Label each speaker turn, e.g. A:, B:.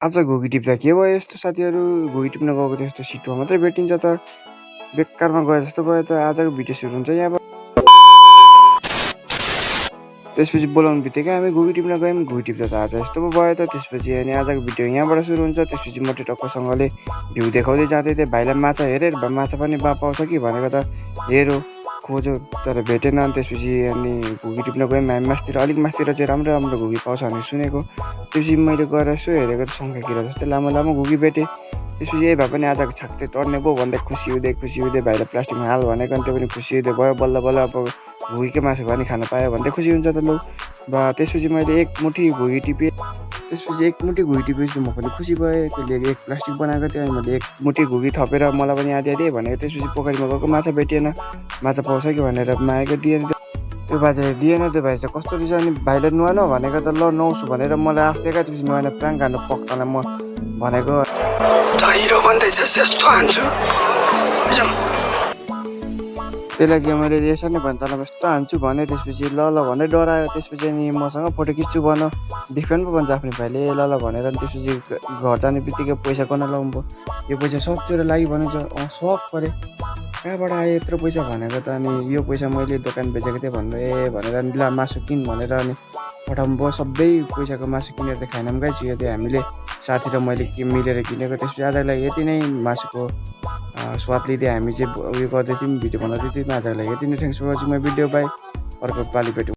A: आज घुगी टिप्दा के भयो यस्तो साथीहरू? घुगी टिप्न गएको त यस्तो सिटोमा मात्रै भेटिन्छ त। बेकारमा गए जस्तो भयो त। आजको भिडियो सुरु हुन्छ यहाँबाट। त्यसपछि बोलाउनु बित्तिकै हामी घुगी टिप्न गयौँ। घुगी टिप्दा त आज यस्तो पो भयो त। त्यसपछि अनि आजको भिडियो यहाँबाट सुरु हुन्छ। त्यसपछि मोटे टक्कसँगले भ्यू देखाउँदै जाँदै थिएँ। भाइलाई माछा हेरेर माछा पनि पाउँछ कि भनेको त हेरो खोज्यो तर भेटेन। त्यसपछि अनि घुगी टिप्न गयौँ हामी मासतिर। अलिक मासतिर चाहिँ राम्रो राम्रो घुगी पाउँछ भनेर सुनेको। त्यसपछि मैले गएर यसो हेरेको त शङ्खा जस्तै लामो लामो घुगी भेटेँ। त्यसपछि यही भए पनि आजको छाक चाहिँ टर्ने भयो भन्दै खुसी हुँदै भाइलाई प्लास्टिकमा हाल भनेको। अनि त्यो पनि खुसी हुँदै भयो। बल्ल बल्ल अब घुगीकै मासु पनि खान पायो भन्दै खुसी हुन्छ त लौ। त्यसपछि मैले एक मुठी घुगी टिपेँ। त्यसपछि एक मुठी घुगी टिपेपछि म पनि खुसी भएँ। त्यसले एक प्लास्टिक बनाएको थियो। अनि मैले एक मुठी घुगी थपेर मलाई पनि आधी आधी भनेको। त्यसपछि पोखरीमा गएको माछा भेटिएन। माछा पाउँछ कि भनेर मागेको दिएन। त्यो बाजेले दिएन। त्यो भाइ चाहिँ कस्तो रहेछ। अनि भाइलाई नुहाउन भनेको त ल नुहाउँछु भनेर मलाई आस्तेका। त्यसपछि नुहाएन प्राङ खानु पक्तालाई म भनेको
B: हिरो भन्दैछ यस्तो हान्छु।
A: त्यसलाई चाहिँ मैले यसरी नै भने तँलाई यस्तो हान्छु भने। त्यसपछि ल ल भन्दै डरायो। त्यसपछि अनि मसँग फोटो खिच्छु भन देख्न पो भन्छ आफ्नो भाइले ल ल भनेर। अनि त्यसपछि घर जाने बित्तिकै पैसा गर्न लाउनु भयो। यो पैसा सब तेरो लागि भनिन्छ। सब परे कहाँबाट आयो यत्रो पैसा भनेको त। अनि यो पैसा मैले दोकान बेचेको थिएँ भन्नु भनेर अनि ल मासु किन भनेर अनि पठाउनु भयो। सबै पैसाको मासु किनेर त खाएनौँ गाइस। यो चाहिँ हामीले साथी र मैले मिलेर किनेको। त्यसपछि आजको लागि यति नै मासुको स्वाद लिँदै हामी चाहिँ उयो गर्दै थियौँ भिडियो बनाउँदै थियौँ। आजको लागि यति नै। Thanks for watching my video. Bye. अर्को पालि भेटौँ।